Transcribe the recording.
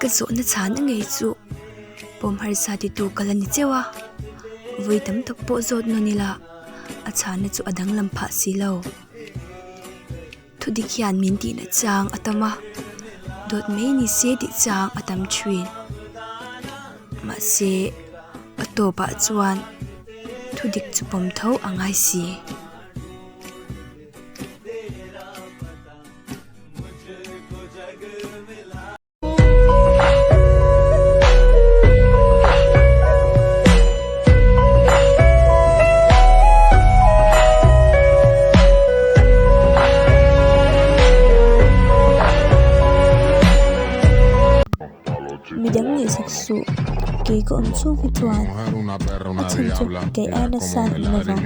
Ka zawhna chhana ngei chu pawm harsa titu ka la ni cheu a, vawi tam tak pawh zawt nawn ila a chhana chu a danglam phah si lo. Thudik hian min tihna chang a tam a, dawt mai ni se tih chang a tam thin. Mahse, a tawpah chuan thudik chu pawm tho a ngai si. Midang ngaihsak suh, kei ka awm chhung hi chuan a chhan chu kei ai nasa an awm lovang.